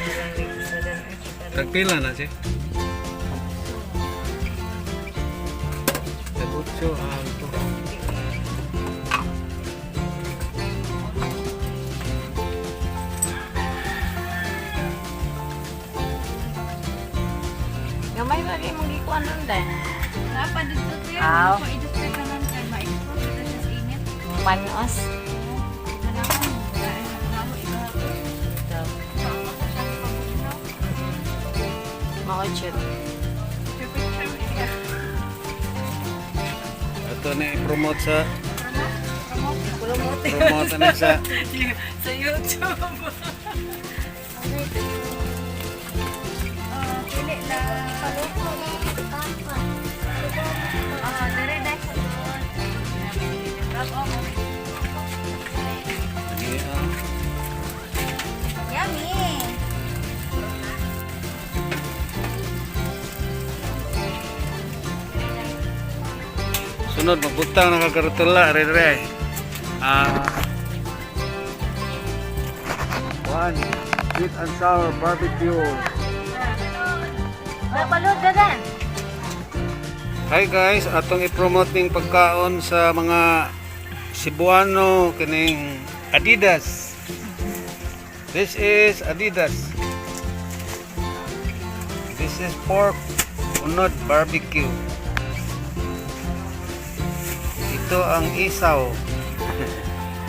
Na lang ni isa dan. Tagpila na siya? Tag-utso, alto. Gamay ba kay mong gikuan ron dai? Napa dito te. Aw. Kung i-display naman kay ma-expose na siya sa init. Panos. Kailangan na iba. Ito. So, ako sa siya pabugnaw. Mao jud. Picture siya. Ito na i-promote sa Promote. Promote na sa Sa YouTube. Ah, pili lang. Ah, dire dai sa doon. Drop off. Sige, ah. Yummy. Sunod magbutang na kagaratula re re. Ah. One sweet and sour barbecue. Napalod na dan. Hi guys, atong i-promote ning pagkaon sa mga Cebuano kining Adidas. This is Adidas. This is pork unod barbecue. Ito ang isaw.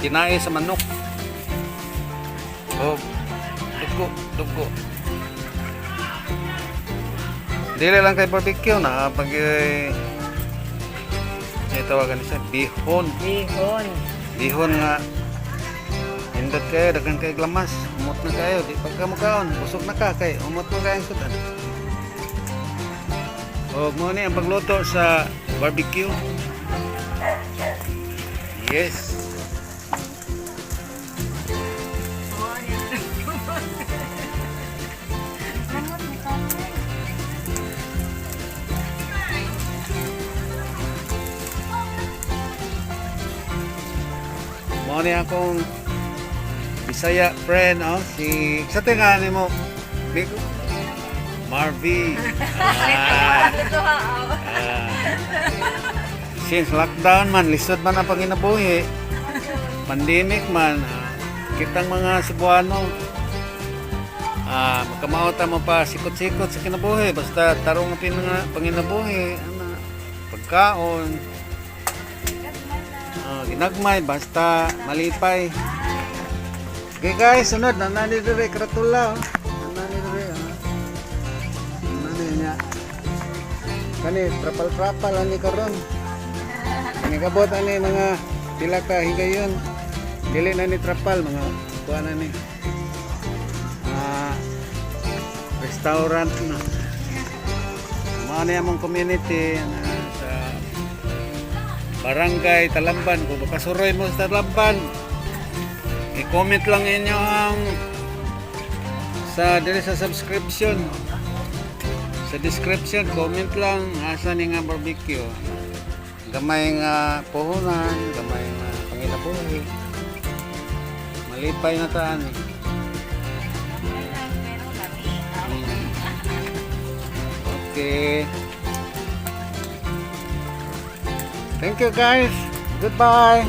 Kinae sa manok. Oh, dugo, dugo. Dili lang kay barbecue na pag eh, tawagan siya bihon. Bihon. Bihon nga indot kayo, daghan kay glamas, umot na kayo, di pagka mukaon, busog na ka kay umot mo kayo ang sudan. O mo ni ang pagluto sa barbecue. Yes. Promote ni Tatay. Mo ni akong Bisaya friend, oh, si sa tinga nimo Marvy. Ah. Ah. Since lockdown man, lisod man ang panginabuhi. Pandemic man, kitang mga Cebuano, makamao ta mo pa sikot-sikot sa kinabuhi basta tarong ang panginabuhi ana pagkaon, ginagmay basta malipay. Okay guys, sunod nanani dire karatula, oh. Nanani dire, ah. Nanani niya kani trapal-trapal ani karon. Kani kabot ani mga pila ka higayon. Dili na ni trapal, mga kuan na ni. Ah, restaurant na. Mao ni among community na sa Barangay Talamban. Kung makasuroy mo sa Talamban, i-comment lang inyo ang sa dili sa subscription. Sa description, comment lang asa ni nga barbecue. Gamay nga puhunan, gamay nga panginabuhi. Malipay na taan eh. Pero lami. Okay. Thank you guys. Goodbye.